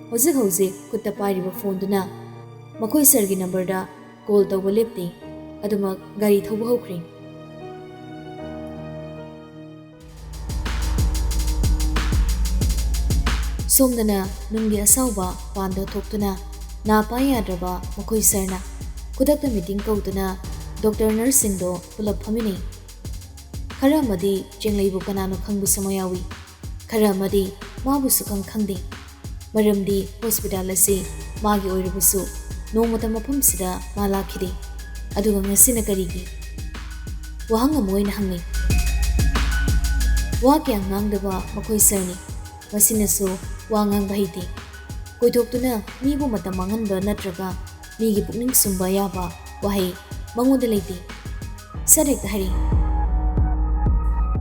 ꯍꯧꯖꯤꯛ ꯍꯧꯖꯤꯛ ꯈꯨꯠꯇ ꯄꯥꯏꯔꯤꯕ ꯐꯣꯟꯗꯨꯅ ꯃꯈꯣꯏ ꯁꯔꯒꯤ ꯅꯝꯕꯔꯗ ꯀꯣꯜ ꯇꯧꯕ ꯂꯦꯞꯇꯦ꯫ ꯑꯗꯨꯃꯛ ꯒꯥꯔꯤ ꯊꯧꯕ ꯍꯧꯈ꯭ꯔꯦ꯫ ꯁꯣꯝꯗꯅ ꯅꯨꯡꯒꯤ ꯑꯁꯥꯎꯕ ꯄꯥꯟꯗ ꯊꯣꯛꯇꯨꯅ ꯅꯥ ꯄꯥꯏ ꯌꯥꯗ꯭ꯔꯕ ꯃꯈꯣꯏ ꯁꯔꯅ ꯈꯨꯗꯛꯇ ꯃꯤꯇꯤꯡ ꯀꯧꯗꯨꯅ ꯗꯣꯛꯇꯔ ꯅꯔꯁꯁꯤꯡꯗꯣ ꯄꯨꯂꯞ ꯐꯝꯃꯤꯟꯅꯩ꯫ ꯈꯔ ꯑꯃꯗꯤ ꯆꯦꯡꯂꯩꯕꯨ ꯀꯅꯥꯅꯣ ꯈꯪꯕꯁꯨ ꯃꯌꯥꯎꯏ꯫ ꯈꯔ ꯑꯃꯗꯤ ꯃꯥꯕꯨ ꯁꯨꯈꯪ ꯈꯪꯗꯦ꯫ ꯃꯔꯝꯗꯤ ꯍꯣꯁꯄꯤꯇꯥꯜ ꯑꯁꯤ ꯃꯥꯒꯤ ꯑꯣꯏꯔꯕꯁꯨ ꯅꯣꯡꯃꯇ ꯃꯐꯝꯁꯤꯗ ꯃꯥ ꯂꯥꯛꯈꯤꯗꯦ꯫ ꯑꯗꯨꯒ ꯉꯁꯤꯅ ꯀꯔꯤꯒꯤ? ꯋꯥꯍꯪ ꯑꯃ ꯑꯣꯏꯅ ꯍꯪꯅꯩ꯫ ꯋꯥ ꯀꯌꯥ ꯉꯥꯡꯗꯕ ꯃꯈꯣꯏ ꯁꯔꯅꯤ꯫ ꯃꯁꯤꯅꯁꯨ ꯋꯥ ꯉꯥꯡꯕ ꯍꯩꯇꯦ꯫ ꯀꯣꯏꯊꯣꯛꯇꯨꯅ ꯃꯤꯕꯨ ꯃꯇꯝ ꯃꯥꯡꯍꯟꯕ ꯅꯠꯇ꯭ꯔꯒ ꯃꯤꯒꯤ ꯄꯨꯛꯅꯤꯡ ꯁꯨꯝꯕ ꯌꯥꯕ ꯋꯥꯍꯩ ꯃꯉꯣꯟꯗ ꯂꯩꯇꯦ꯫ ꯁꯠ ꯍꯦꯛꯇ ꯍꯥꯏꯔꯛꯏ꯫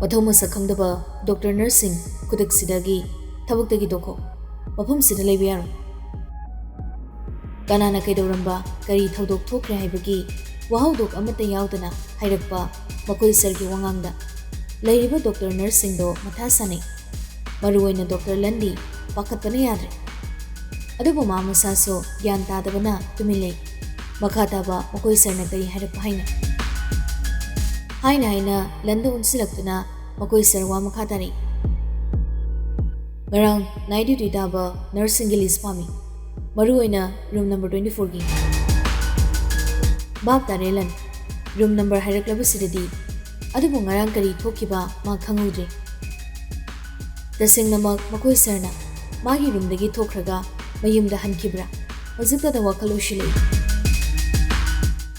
ꯃꯊꯧ ꯃꯁꯛ ꯈꯪꯗꯕ ꯗꯣꯛꯇꯔ ꯅꯔꯁꯁꯤꯡ, ꯈꯨꯗꯛꯁꯤꯗꯒꯤ ꯊꯕꯛꯇꯒꯤ ꯇꯣꯛꯈꯣ꯫ ꯃꯐꯝꯁꯤꯗ ꯂꯩꯕ ꯌꯥꯔꯣꯏ꯫ ꯀꯅꯥꯅ ꯀꯩꯗꯧꯔꯝꯕ, ꯀꯔꯤ ꯊꯧꯗꯣꯛ ꯊꯣꯛꯈ꯭ꯔꯦ ꯍꯥꯏꯕꯒꯤ ꯋꯥꯍꯧꯗꯣꯛ ꯑꯃꯠꯇ ꯌꯥꯎꯗꯅ ꯍꯥꯏꯔꯛꯄ ꯃꯈꯣꯏ ꯁꯔꯒꯤ ꯋꯥꯉꯥꯡꯗ ꯂꯩꯔꯤꯕ ꯗꯣꯛꯇꯔ ꯅꯔꯁꯁꯤꯡꯗꯣ ꯃꯊꯥ ꯁꯥꯅꯩ꯫ ꯃꯔꯨꯑꯣꯏꯅ ꯗꯣꯛꯇꯔ ꯂꯟꯗꯤ ꯄꯥꯈꯠꯄꯅ ꯌꯥꯗ꯭ꯔꯦ꯫ ꯑꯗꯨꯕꯨ ꯃꯥ ꯃꯁꯥꯁꯨ ꯒ꯭ꯌꯥꯟ ꯇꯥꯗꯕꯅ ꯇꯨꯃꯤꯟ ꯂꯩ꯫ ꯃꯈꯥ ꯇꯥꯕ ꯃꯈꯣꯏ ꯁꯔꯅ ꯀꯔꯤ ꯍꯥꯏꯔꯛꯄ ꯍꯥꯏꯅ? ꯍꯥꯏꯅ ꯍꯥꯏꯅ ꯂꯟꯗ ꯑꯣꯟꯁꯤꯜꯂꯛꯇꯨꯅ ꯃꯈꯣꯏ ꯁꯔ ꯋꯥ ꯃꯈꯥ ꯇꯥꯔꯛꯏ꯫ ꯉꯔꯥꯡ ꯅꯥꯏꯠ ꯗ꯭ꯌꯨꯇꯤ ꯇꯥꯕ ꯅꯔꯁꯁꯤꯡꯒꯤ ꯂꯤꯁ ꯄꯥꯝꯃꯤ, ꯃꯔꯨꯑꯣꯏꯅ ꯔꯨꯝ ꯅꯝꯕꯔ ꯇ꯭ꯋꯦꯟꯇꯤ ꯐꯣꯔꯒꯤ꯫ ꯚꯥꯞ ꯇꯥꯔꯦ ꯂꯟ, ꯔꯨꯝ ꯅꯝꯕꯔ ꯍꯥꯏꯔꯛꯂꯕꯁꯤꯗꯗꯤ꯫ ꯑꯗꯨꯕꯨ ꯉꯔꯥꯡ ꯀꯔꯤ ꯊꯣꯛꯈꯤꯕ ꯃꯥ ꯈꯪꯍꯧꯗ꯭ꯔꯦ꯫ ꯇꯁꯦꯡꯅꯃꯛ ꯃꯈꯣꯏ ꯁꯥꯔꯅ ꯃꯥꯒꯤ ꯔꯨꯝꯗꯒꯤ ꯊꯣꯛꯈ꯭ꯔꯒ ꯃꯌꯨꯝꯗ ꯍꯟꯈꯤꯕ꯭ꯔꯥ? ꯍꯧꯖꯤꯛꯇꯗ ꯋꯥꯈꯜ ꯑꯣꯏꯁꯤꯜꯂꯛꯏ꯫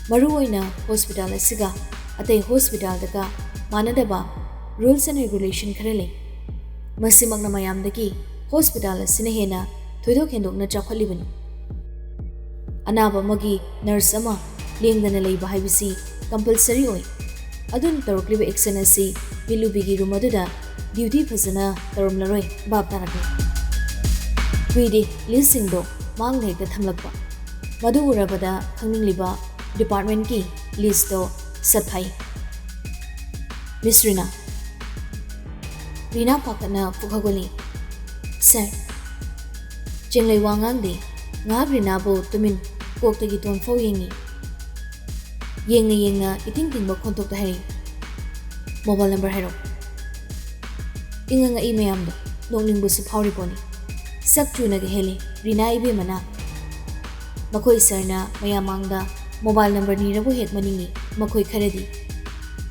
ꯃꯔꯨꯑꯣꯏꯅ ꯍꯣꯁꯄꯤꯇꯥꯜ ꯑꯁꯤꯒ ꯑꯇꯩ ꯍꯣꯁꯄꯤꯇꯥꯜꯗꯒ ꯃꯥꯟꯅꯗꯕ ꯔꯨꯜꯁ ꯑꯦꯟ ꯔꯦꯒꯨꯂꯦꯁꯟ ꯈꯔ ꯂꯩ꯫ ꯃꯁꯤꯃꯛꯅ ꯃꯌꯥꯝꯗꯒꯤ ꯍꯣꯁꯄꯤꯇꯥꯜ ꯑꯁꯤꯅ ꯍꯦꯟꯅ ꯊꯣꯏꯗꯣꯛ ꯍꯦꯟꯗꯣꯛꯅ ꯆꯥꯎꯈꯠꯂꯤꯕꯅꯤ꯫ ꯑꯅꯥꯕ ꯑꯃꯒꯤ ꯅꯔꯁ ꯑꯃ ꯂꯦꯡꯗꯅ ꯂꯩꯕ ꯍꯥꯏꯕꯁꯤ ꯀꯝꯄꯜꯁꯔꯤ ꯑꯣꯏ꯫ ꯑꯗꯨꯅ ꯇꯧꯔꯛꯂꯤꯕ ꯑꯦꯛꯁꯟ ꯑꯁꯤ ꯕꯤꯂꯨꯕꯤꯒꯤ ꯔꯨꯝ ꯑꯗꯨꯗ ꯗ꯭ꯌꯨꯇꯤ ꯐꯖꯅ ꯇꯧꯔꯝꯂꯔꯣꯏ, ꯚꯥꯞ ꯇꯥꯔꯛꯂꯦ꯫ ꯀꯨꯏꯗꯦ, ꯂꯤꯁꯁꯤꯡꯗꯣ ꯃꯥꯡꯗ ꯍꯦꯛꯇ ꯊꯝꯂꯛꯄ꯫ ꯃꯗꯨ ꯎꯔꯕꯗ ꯈꯪꯅꯤꯡꯂꯤꯕ ꯗꯤꯄꯥꯔꯠꯃꯦꯟꯠꯀꯤ ꯂꯤꯁꯇꯣ ꯁꯠ ꯐꯥꯛꯏ꯫ ꯃꯤꯁ ꯔꯤꯅꯥ꯫ ꯔꯤꯅꯥ ꯄꯥꯈꯠꯅ ꯄꯨꯛ ꯍꯧꯒꯠꯂꯤ꯫ "ꯁꯥꯔ꯫" ꯆꯦꯡꯂꯩ ꯋꯥ ꯉꯥꯡꯗꯦ꯫ ꯉꯥꯏꯍꯥꯛ ꯔꯤꯅꯥꯕꯨ ꯇꯨꯃꯤꯟ ꯀꯣꯛꯇꯒꯤ ꯇꯣꯟꯐꯥꯎ ꯌꯦꯡꯉꯤ꯫ ꯌꯦꯡꯅ ꯌꯦꯡꯅ ꯏꯇꯤꯡ ꯇꯤꯡꯕ ꯈꯣꯟꯊꯣꯛꯇ ꯍꯥꯏꯔꯛꯏ, "ꯃꯣꯕꯥꯏꯜ ꯅꯝꯕꯔ ꯍꯥꯏꯔꯛꯑꯣ꯫" ꯏꯪꯉꯪ ꯉꯛꯏ ꯃꯌꯥꯝꯗꯣ ꯅꯣꯛꯅꯤꯡꯕꯁꯨ ꯐꯥꯎꯔꯤ ꯄꯣꯠꯅꯤ꯫ ꯁꯛ ꯆꯨꯅꯒ ꯍꯦꯜꯂꯤ ꯔꯤꯅꯥ ꯏꯕꯦꯝꯃꯅ꯫ ꯃꯈꯣꯏ ꯁꯥꯔꯅ ꯃꯌꯥꯝ ꯃꯥꯡꯗ ꯃꯣꯕꯥꯏꯜ ꯅꯝꯕꯔ ꯅꯤꯔꯕꯨ ꯍꯦꯛ ꯃꯅꯤꯡꯏ ꯃꯈꯣꯏ ꯈꯔꯗꯤ꯫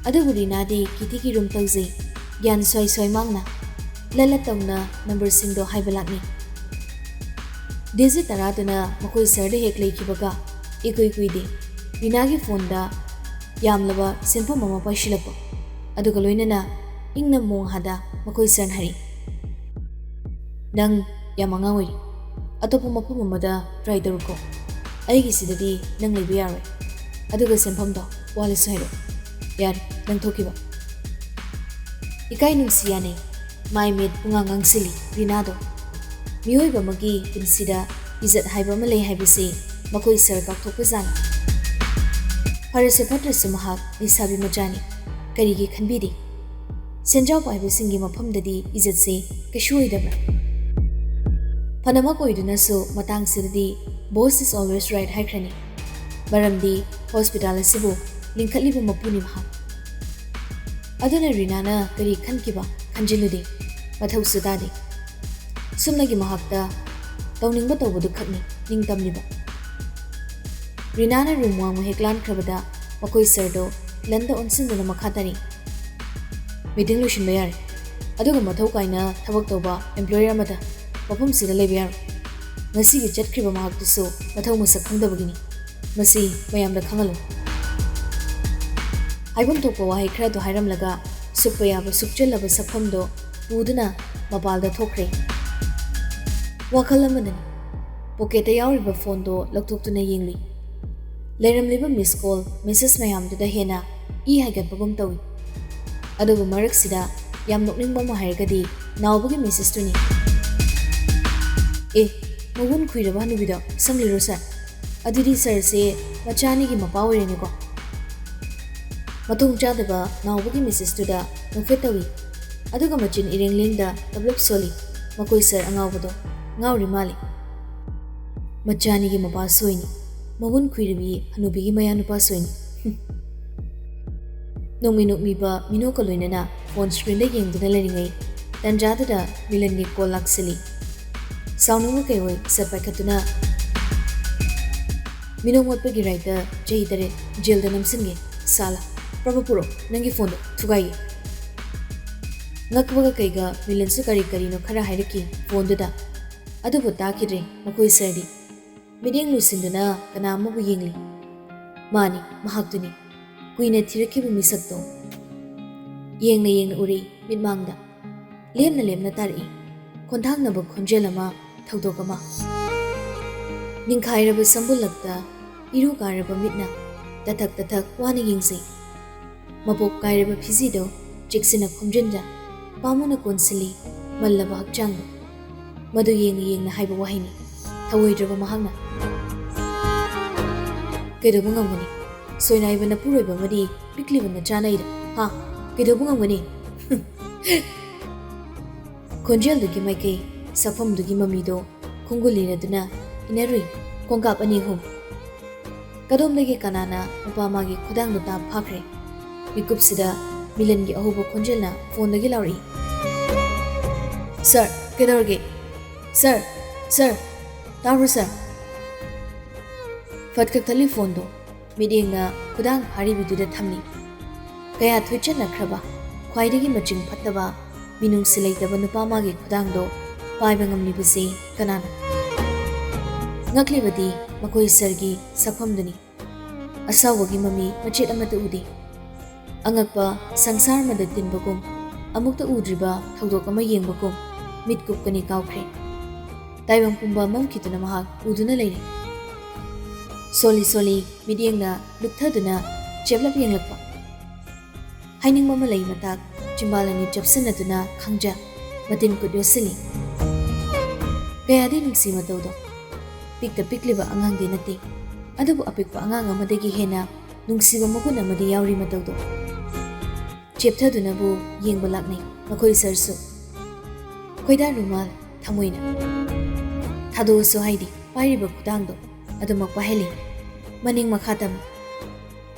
ꯑꯗꯨꯕꯨ ꯔꯤꯅꯥꯗꯤ ꯀꯤꯊꯤ ꯀꯤꯔꯨꯝ ꯇꯧꯖꯩ, ꯒ꯭ꯌꯥꯟ ꯁ꯭ꯋꯥꯏ ꯁ꯭ꯋꯥꯏ ꯃꯥꯡꯅ꯫ ꯂꯠ ꯂꯠ ꯇꯧꯅ ꯅꯝꯕꯔꯁꯤꯡꯗꯣ ꯍꯥꯏꯕ ꯂꯥꯛꯅꯤ꯫ ꯗꯤꯖꯤꯠ ꯇꯔꯥꯗꯨꯅ ꯃꯈꯣꯏ ꯁꯥꯔꯗ ꯍꯦꯛ ꯂꯩꯈꯤꯕꯒ ꯏꯀꯨꯏ ꯀꯨꯏꯗꯦ ꯔꯤꯅꯥꯒꯤ ꯐꯣꯟꯗ ꯌꯥꯝꯂꯕ ꯁꯦꯟꯐꯝ ꯑꯃ ꯄꯥꯏꯁꯤꯜꯂꯛꯄ꯫ ꯑꯗꯨꯒ ꯂꯣꯏꯅꯅ ꯏꯪꯅ ꯃꯣꯡ ꯍꯥꯗ ꯃꯈꯣꯏ ꯁꯥꯔꯅ ꯍꯥꯏꯔꯤ, "ꯅꯪ ꯌꯥꯝ ꯑꯉꯥꯡ ꯑꯣꯏꯔꯤ꯫ ꯑꯇꯣꯞꯄ ꯃꯐꯝ ꯑꯃꯗ ꯇ꯭ꯔꯥꯏ ꯇꯧꯔꯨꯀꯣ꯫ ꯑꯩꯒꯤꯁꯤꯗꯗꯤ ꯅꯪ ꯂꯩꯕ ꯌꯥꯔꯣꯏ꯫ ꯑꯗꯨꯒ ꯁꯦꯟꯐꯝꯗꯣ ꯋꯥꯠꯂꯁꯨ ꯍꯥꯏꯔꯛꯑꯣ꯫ ꯌꯥꯔꯦ, ꯅꯪ ꯊꯣꯛꯈꯤꯕ꯫" ꯏꯀꯥꯏ ꯅꯨꯡꯁꯤ ꯌꯥꯅꯩ꯫ ꯃꯥꯏ ꯃꯤꯠ ꯄꯨꯡꯉꯥꯡ ꯉꯥꯡꯁꯤꯜꯂꯤ ꯔꯤꯅꯥꯗꯣ꯫ ꯃꯤꯑꯣꯏꯕ ꯑꯃꯒꯤ ꯄꯨꯟꯁꯤꯗ ꯏꯖꯠ ꯍꯥꯏꯕ ꯑꯃ ꯂꯩ ꯍꯥꯏꯕꯁꯤ ꯃꯈꯣꯏ ꯁꯥꯔ ꯀꯥꯎꯊꯣꯛꯄꯖꯥꯠꯅꯤ꯫ ꯐꯔꯁꯨ ꯐꯠꯇ꯭ꯔꯁꯨ ꯃꯍꯥꯛ ꯂꯩꯁꯥꯕꯤ ꯃꯆꯥꯅꯤ꯫ ꯀꯔꯤꯒꯤ ꯈꯟꯕꯤꯗꯦ? ꯁꯦꯟꯖꯥꯎ ꯄꯥꯏꯕꯁꯤꯡꯒꯤ ꯃꯐꯝꯗꯗꯤ ꯏꯖꯠꯁꯦ ꯀꯩꯁꯨ ꯑꯣꯏꯗꯕ꯭ꯔꯥ? ꯐꯅꯃꯛ ꯑꯣꯏꯗꯨꯅꯁꯨ ꯃꯇꯥꯡꯁꯤꯗꯗꯤ "Boss is always right" ꯍꯥꯏꯈ꯭ꯔꯅꯤ꯫ ꯃꯔꯝꯗꯤ ꯍꯣꯁꯄꯤꯇꯥꯜ ꯑꯁꯤꯕꯨ ꯂꯤꯡꯈꯠꯂꯤꯕ ꯃꯄꯨꯅꯤ ꯃꯍꯥꯛ꯫ ꯑꯗꯨꯅ ꯔꯤꯅꯥꯅ ꯀꯔꯤ ꯈꯟꯈꯤꯕ ꯈꯟꯖꯤꯜꯂꯨꯗꯦ, ꯃꯊꯧꯁꯨ ꯇꯥꯗꯦ꯫ ꯁꯨꯞꯅꯒꯤ ꯃꯍꯥꯛꯇ ꯇꯧꯅꯤꯡꯕ ꯇꯧꯕꯗꯨ ꯈꯛꯅꯤ ꯅꯤꯡꯇꯝꯂꯤꯕ꯫ ꯔꯤꯅꯥꯅ ꯔꯨꯝ ꯋꯥꯡꯃ ꯍꯦꯛ ꯂꯥꯟꯈ꯭ꯔꯕꯗ ꯃꯈꯣꯏ ꯁꯔꯗꯣ ꯂꯟꯗ ꯑꯣꯟꯁꯤꯟꯗꯨꯅ ꯃꯈꯥ ꯇꯥꯔꯤ꯫ "ꯃꯤꯇꯤꯡ ꯂꯣꯏꯁꯤꯟꯕ ꯌꯥꯔꯦ, ꯑꯗꯨꯒ ꯃꯊꯧ ꯀꯥꯏꯅ ꯊꯕꯛ ꯇꯧꯕ ꯑꯦꯝꯄ꯭ꯂꯣꯌꯔ ꯑꯃꯗ ꯃꯐꯝꯁꯤꯗ ꯂꯩꯕ ꯌꯥꯔꯣꯏ꯫ ꯉꯁꯤꯒꯤ ꯆꯠꯈ꯭ꯔꯤꯕ ꯃꯍꯥꯛꯇꯨꯁꯨ ꯃꯊꯧ ꯃꯁꯛ ꯈꯪꯗꯕꯒꯤꯅꯤ꯫ ꯃꯁꯤ ꯃꯌꯥꯝꯗ ꯈꯪꯍꯜꯂꯨ꯫" ꯍꯥꯏꯐꯝ ꯊꯣꯛꯄ ꯋꯥꯍꯩ ꯈꯔꯗꯨ ꯍꯥꯏꯔꯝꯂꯒ ꯁꯨꯞꯄ ꯌꯥꯕ ꯁꯨꯞꯆꯜꯂꯕ ꯁꯛꯐꯝꯗꯣ ꯄꯨꯗꯨꯅ ꯃꯄꯥꯜꯗ ꯊꯣꯛꯈ꯭ꯔꯦ꯫ ꯋꯥꯈꯜ ꯑꯃꯗꯅꯤ꯫ ꯄꯣꯀꯦꯠꯇ ꯌꯥꯎꯔꯤꯕ ꯐꯣꯟꯗꯣ ꯂꯧꯊꯣꯛꯇꯨꯅ ꯌꯦꯡꯂꯤ꯫ ꯂꯩꯔꯝꯂꯤꯕ ꯃꯤꯁ ꯀꯣꯜ, ꯃꯦꯁꯦꯖ ꯃꯌꯥꯝꯗꯨꯗ ꯍꯦꯟꯅ ꯏ ꯍꯥꯏꯒꯠꯄꯒꯨꯝ ꯇꯧꯏ꯫ ꯑꯗꯨꯕꯨ ꯃꯔꯛꯁꯤꯗ ꯌꯥꯝ ꯅꯣꯛꯅꯤꯡꯕ ꯑꯃ ꯍꯥꯏꯔꯒꯗꯤ ꯅꯥꯎꯕꯒꯤ ꯃꯦꯁꯦꯖꯇꯨꯅꯤ꯫ "ꯑꯦ, ꯃꯒꯨꯟ ꯈꯨꯏꯔꯕ ꯍꯅꯨꯕꯤꯗꯣ ꯁꯪꯂꯤꯔꯣ ꯁꯥꯔ? ꯑꯗꯨꯗꯤ ꯁꯥꯔꯁꯦ ꯃꯆꯥ ꯑꯅꯤꯒꯤ ꯃꯄꯥ ꯑꯣꯏꯔꯦꯅꯦꯀꯣ?" ꯃꯊꯣꯡ ꯆꯥꯗꯕ ꯅꯥꯎꯕꯒꯤ ꯃꯦꯁꯦꯖꯇꯨꯗ ꯅꯣꯛꯐꯦꯠ ꯇꯧꯏ꯫ ꯑꯗꯨꯒ ꯃꯆꯤꯟ ꯏꯔꯦꯡ ꯂꯦꯡꯗ ꯇꯞꯂꯞ ꯁꯣꯜꯂꯤ꯫ ꯃꯈꯣꯏ ꯁꯥꯔ ꯑꯉꯥꯎꯕꯗꯣ ꯉꯥꯎꯔꯤ ꯃꯥꯜꯂꯤ꯫ "ꯃꯆꯥ ꯑꯅꯤꯒꯤ ꯃꯄꯥ ꯁꯣꯏꯅꯤ, ꯃꯒꯨꯟ ꯈꯨꯏꯔꯕꯤ ꯍꯅꯨꯕꯤꯒꯤ ꯃꯌꯥ ꯅꯨꯄꯥ ꯁꯣꯏꯅꯤ꯫" ꯍꯨꯝ꯫ ꯅꯣꯡꯃꯩ ꯅꯣꯛꯃꯤꯕ ꯃꯤꯅꯣꯛꯀ ꯂꯣꯏꯅꯅ ꯐꯣꯟ ꯁ꯭ꯀ꯭ꯔꯤꯟꯗ ꯌꯦꯡꯗꯨꯅ ꯂꯩꯔꯤꯉꯩ ꯇꯟꯖꯥꯗꯨꯗ ꯃꯤꯂꯟꯒꯤ ꯀꯣꯜ ꯂꯥꯛꯁꯤꯜꯂꯤ꯫ ꯁꯥꯎꯅꯤꯡꯕ ꯀꯩꯑꯣꯏ ꯁꯠ ꯄꯥꯏꯈꯠꯇꯨꯅ, "ꯃꯤꯅꯣꯛ ꯃꯣꯠꯄꯒꯤ ꯔꯥꯏꯠꯇ ꯆꯍꯤ ꯇꯔꯦꯠ ꯖꯦꯜꯗ ꯅꯝꯁꯤꯟꯒꯦ, ꯁꯥꯂꯥ꯫ ꯄ꯭ꯔꯚꯨ ꯄꯨꯔꯛꯑꯣ, ꯅꯪꯒꯤ ꯐꯣꯟꯗꯣ ꯊꯨꯒꯥꯏꯒꯦ꯫" ꯉꯛꯄꯒ ꯀꯩꯒ ꯃꯤꯂꯟꯁꯨ ꯀꯔꯤ ꯀꯔꯤꯅꯣ ꯈꯔ ꯍꯥꯏꯔꯛꯈꯤ ꯐꯣꯟꯗꯨꯗ꯫ ꯑꯗꯨꯕꯨ ꯇꯥꯈꯤꯗ꯭ꯔꯦ ꯃꯈꯣꯏ ꯁꯔꯗꯤ꯫ ꯃꯤꯠꯌꯦꯡ ꯂꯨꯁꯤꯟꯗꯨꯅ ꯀꯅꯥ ꯑꯃꯕꯨ ꯌꯦꯡꯂꯤ꯫ ꯃꯥꯅꯤ, ꯃꯍꯥꯛꯇꯨꯅꯤ꯫ ꯀꯨꯏꯅ ꯊꯤꯔꯛꯈꯤꯕ ꯃꯤꯁꯛꯇꯣ꯫ ꯌꯦꯡꯅ ꯌꯦꯡꯅ ꯎꯔꯛꯏ ꯃꯤꯠꯃꯥꯡꯗ꯫ ꯂꯦꯝꯅ ꯂꯦꯝꯅ ꯇꯥꯔꯛꯏ ꯈꯣꯟꯊꯥꯡꯅꯕ ꯈꯣꯟꯖꯦꯜ ꯑꯃ, ꯊꯧꯗꯣꯛ ꯑꯃ꯫ ꯅꯤꯡꯈꯥꯏꯔꯕ ꯁꯝꯕꯨꯜꯂꯛꯇ ꯏꯔꯨ ꯀꯥꯔꯕ ꯃꯤꯠꯅ ꯇꯊꯛ ꯇꯊꯛ ꯋꯥꯅ ꯌꯦꯡꯖꯩ꯫ ꯃꯄꯣꯞ ꯀꯥꯏꯔꯕ ꯐꯤꯖꯤꯗꯣ ꯆꯦꯛꯁꯤꯟꯅ ꯈꯣꯝꯖꯤꯟꯖ ꯄꯥꯝꯃꯨꯅ ꯀꯣꯟꯁꯤꯜꯂꯤ ꯃꯜꯂꯕ ꯍꯛꯆꯥꯡꯗꯣ꯫ ꯃꯗꯨ ꯌꯦꯡꯅ ꯌꯦꯡꯅ ꯍꯥꯏꯕ ꯋꯥꯍꯩꯅꯤ ꯊꯧꯑꯣꯏꯗ꯭ꯔꯕ ꯃꯍꯥꯛꯅ꯫ "ꯀꯩꯗꯧꯕ ꯉꯝꯒꯅꯤ? ꯁꯣꯏꯅꯥꯏꯕ ꯅꯄꯨꯔꯣꯏꯕ ꯑꯃꯗꯤ ꯄꯤꯛꯂꯤꯕ ꯅꯆꯥꯅ ꯑꯩꯗ, ꯍꯥ? ꯀꯩꯗꯧꯕ ꯉꯝꯒꯅꯤ?" ꯈꯣꯟꯖꯦꯜꯗꯨꯒꯤ ꯃꯥꯏꯀꯩ, ꯁꯛꯐꯝꯗꯨꯒꯤ ꯃꯃꯤꯗꯣ ꯈꯣꯡꯒꯨꯜ ꯂꯤꯅꯗꯨꯅ ꯏꯟꯅꯔꯨꯏ ꯈꯣꯡꯀꯥꯞ ꯑꯅꯤ ꯑꯍꯨꯝ꯫ ꯀꯗꯣꯝꯗꯒꯤ ꯀꯅꯥꯅ ꯅꯨꯄꯥ ꯃꯥꯒꯤ ꯈꯨꯗꯥꯡꯗꯨ ꯇꯥꯞ ꯐꯥꯈ꯭ꯔꯦ? ꯃꯤꯀꯨꯞꯁꯤꯗ ꯃꯤꯂꯟꯒꯤ ꯑꯍꯧꯕ ꯈꯣꯟꯖꯦꯜꯅ ꯐꯣꯟꯗꯒꯤ ꯂꯥꯎꯔꯛꯏ꯫ "ꯁꯥꯔ, ꯀꯩꯗꯧꯔꯒꯦ? "ꯁꯔ, ꯁꯔ, ꯇꯥꯕ꯭ꯔꯣ ꯁꯔ?" ꯐꯠ ꯀꯛꯊꯠꯂꯤ ꯐꯣꯟꯗꯣ꯫ ꯃꯤꯠꯌꯦꯡꯅ ꯈꯨꯗꯥꯡ ꯐꯥꯔꯤꯕꯤꯗꯨꯗ ꯊꯝꯂꯤ꯫ ꯀꯌꯥ ꯊꯣꯏꯆꯠꯅꯈ꯭ꯔꯕ, ꯈ꯭ꯋꯥꯏꯗꯒꯤ ꯃꯆꯤꯡ ꯐꯠꯇꯕ, ꯃꯤꯅꯨꯡꯁꯤ ꯂꯩꯇꯕ ꯅꯨꯄꯥ ꯑꯃꯒꯤ ꯈꯨꯗꯥꯡꯗꯣ ꯄꯥꯏꯕ ꯉꯝꯂꯤꯕꯁꯤ ꯀꯅꯥꯅꯣ? ꯉꯛꯂꯤꯕꯗꯤ ꯃꯈꯣꯏ ꯁꯔꯒꯤ ꯁꯛꯐꯝꯗꯨꯅꯤ꯫ ꯑꯁꯥꯎꯕꯒꯤ ꯃꯃꯤ ꯃꯆꯦꯠ ꯑꯃꯠꯇ ꯎꯗꯦ꯫ ꯑꯉꯛꯄ ꯁꯪꯁꯥꯔ ꯑꯃꯗ ꯇꯤꯟꯕꯒꯨꯝ, ꯑꯃꯨꯛꯇ ꯎꯗ꯭ꯔꯤꯕ ꯊꯧꯗꯣꯛ ꯑꯃ ꯌꯦꯡꯕꯒꯨꯝ ꯃꯤꯠ ꯀꯨꯞꯀꯅꯤ ꯀꯥꯎꯈ꯭ꯔꯦ꯫ ꯇꯥꯏꯕꯪ ꯄꯨꯝꯕ ꯃꯝꯈꯤꯗꯨꯅ ꯃꯍꯥꯛ ꯎꯗꯨꯅ ꯂꯩꯔꯦ꯫ ꯁꯣꯜꯂꯤ ꯁꯣꯜꯂꯤ ꯃꯤꯠꯌꯦꯡꯅ ꯂꯨꯞꯊꯗꯨꯅ ꯆꯦꯞꯂꯞ ꯌꯦꯡꯂꯛꯄ꯫ ꯍꯥꯏꯅꯤꯡꯕ ꯑꯃ ꯂꯩ ꯃꯇꯥꯛ, ꯆꯤꯝꯕꯥꯜ ꯑꯅꯤ ꯆꯞꯁꯤꯟꯅꯗꯨꯅ ꯈꯪꯖ ꯃꯇꯤꯟ ꯀꯨꯠ ꯌꯣꯠꯁꯤꯜꯂꯤ꯫ ꯀꯌꯥꯗꯤ ꯅꯨꯡꯁꯤ ꯃꯇꯧꯗꯣ꯫ ꯄꯤꯛꯇ ꯄꯤꯛꯂꯤꯕ ꯑꯉꯥꯡꯗꯤ ꯅꯠꯇꯦ, ꯑꯗꯨꯕꯨ ꯑꯄꯤꯛꯄ ꯑꯉꯥꯡ ꯑꯃꯗꯒꯤ ꯍꯦꯟꯅ ꯅꯨꯡꯁꯤꯕ ꯃꯒꯨꯟ ꯑꯃꯗꯤ ꯌꯥꯎꯔꯤ ꯃꯇꯧꯗꯣ꯫ ꯆꯦꯞꯊꯗꯨꯅꯕꯨ ꯌꯦꯡꯕ ꯂꯥꯛꯅꯩ ꯃꯈꯣꯏ ꯁꯔꯁꯨ꯫ ꯈꯣꯏꯗꯥ ꯔꯨꯃꯥꯜ ꯊꯃꯣꯏꯅ꯫ ꯊꯥꯗꯣꯛꯑꯁꯨ ꯍꯥꯏꯗꯦ ꯄꯥꯏꯔꯤꯕ ꯈꯨꯗꯥꯡꯗꯣ꯫ ꯑꯗꯨꯃꯛ ꯄꯥꯏꯍꯜꯂꯤ꯫ ꯃꯅꯤꯡ ꯃꯈꯥ ꯇꯝꯃꯤ꯫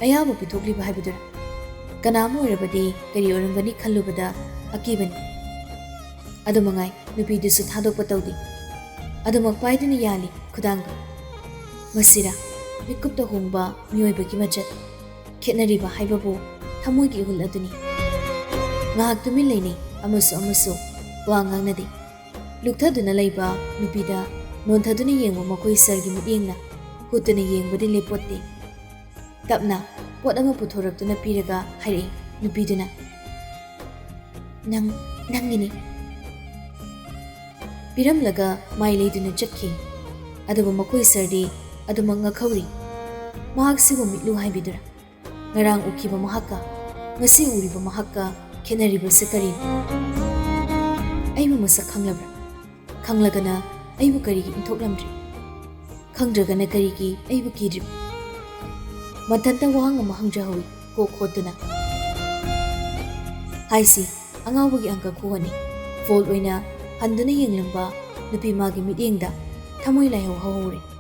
ꯑꯌꯥꯕ ꯄꯤꯊꯣꯛꯂꯤꯕ ꯍꯥꯏꯕꯗꯨꯔꯥ? ꯀꯅꯥ ꯑꯃ ꯑꯣꯏꯔꯕꯗꯤ ꯀꯔꯤ ꯑꯣꯏꯔꯝꯒꯅꯤ ꯈꯜꯂꯨꯕꯗ ꯑꯀꯤꯕꯅꯤ꯫ ꯑꯗꯨ ꯃꯉꯥꯏ, ꯅꯨꯄꯤꯗꯨꯁꯨ ꯊꯥꯗꯣꯛꯄ ꯇꯧꯗꯦ꯫ ꯑꯗꯨꯃꯛ ꯄꯥꯏꯗꯨꯅ ꯌꯥꯜꯂꯤ ꯈꯨꯗꯥꯡꯗꯣ꯫ ꯃꯁꯤꯔꯥ ꯃꯤꯀꯨꯞꯇ ꯍꯣꯡꯕ ꯃꯤꯑꯣꯏꯕꯒꯤ ꯃꯆꯠ? ꯈꯦꯠꯅꯔꯤꯕ ꯍꯥꯏꯕꯕꯨ ꯊꯃꯣꯏꯒꯤ ꯏꯍꯨꯜ ꯑꯗꯨꯅꯤ꯫ ꯉꯥꯏꯍꯥꯛ ꯇꯨꯃꯤꯟ ꯂꯩꯅꯩ, ꯑꯃꯁꯨ ꯑꯃꯁꯨ ꯋꯥ ꯉꯥꯡꯅꯗꯦ꯫ ꯂꯨꯛꯊꯗꯨꯅ ꯂꯩꯕ ꯅꯨꯄꯤꯗ ꯅꯣꯟꯊꯗꯨꯅ ꯌꯦꯡꯕ ꯃꯈꯣꯏ ꯁꯔꯒꯤ ꯃꯤꯠꯌꯦꯡꯅ ꯍꯨꯠꯇꯨꯅ ꯌꯦꯡꯕꯗꯤ ꯂꯦꯞꯄꯣꯠꯇꯦ꯫ ꯇꯞꯅ ꯄꯣꯠ ꯑꯃ ꯄꯨꯊꯣꯔꯛꯇꯨꯅ ꯄꯤꯔꯒ ꯍꯥꯏꯔꯛꯏ ꯅꯨꯄꯤꯗꯨꯅ, "ꯅꯪ, ꯅꯪꯒꯤꯅꯤ꯫" ꯄꯤꯔꯝꯂꯒ ꯃꯥꯏ ꯂꯩꯗꯨꯅ ꯆꯠꯈꯤ꯫ ꯑꯗꯨꯕꯨ ꯃꯈꯣꯏ ꯁꯔꯗꯤ ꯑꯗꯨꯃꯛ ꯉꯛꯍꯧꯔꯤ꯫ ꯃꯍꯥꯛꯁꯤꯕꯨ ꯃꯤꯠꯂꯨ ꯍꯥꯏꯕꯤꯗꯨꯔꯥ? ꯉꯔꯥꯡ ꯎꯈꯤꯕ ꯃꯍꯥꯛꯀ ꯉꯁꯤ ꯎꯔꯤꯕ ꯃꯍꯥꯛꯀ ꯈꯦꯠꯅꯔꯤꯕꯁꯤ ꯀꯔꯤꯅꯣ? ꯑꯩꯕꯨ ꯃꯁꯛ ꯈꯪꯂꯕ꯭ꯔꯥ? ꯈꯪꯂꯒꯅ ꯑꯩꯕꯨ ꯀꯔꯤꯒꯤ ꯏꯟꯊꯣꯛꯂꯝꯗ꯭ꯔꯤ? ꯈꯪꯗ꯭ꯔꯒꯅ ꯀꯔꯤꯒꯤ ꯑꯩꯕꯨ ꯀꯤꯗ꯭ꯔꯤꯕ? ꯃꯊꯟꯇ ꯋꯥꯍꯪ ꯑꯃ ꯍꯪꯖꯍꯧꯏ ꯀꯣꯛ ꯈꯣꯠꯇꯨꯅ꯫ ꯍꯥꯏꯁꯤ, ꯑꯉꯥꯎꯕꯒꯤ ꯑꯪꯀ ꯈꯨꯍꯣꯠꯅꯤ꯫ ꯐꯣꯜ ꯑꯣꯏꯅ ꯍꯟꯗꯨꯅ ꯌꯦꯡꯂꯝꯕ ꯅꯨꯄꯤ ꯃꯥꯒꯤ ꯃꯤꯠꯌꯦꯡꯗ ꯊꯃꯣꯏ ꯂꯥꯏꯍꯧ ꯍꯧꯍꯧꯔꯦ꯫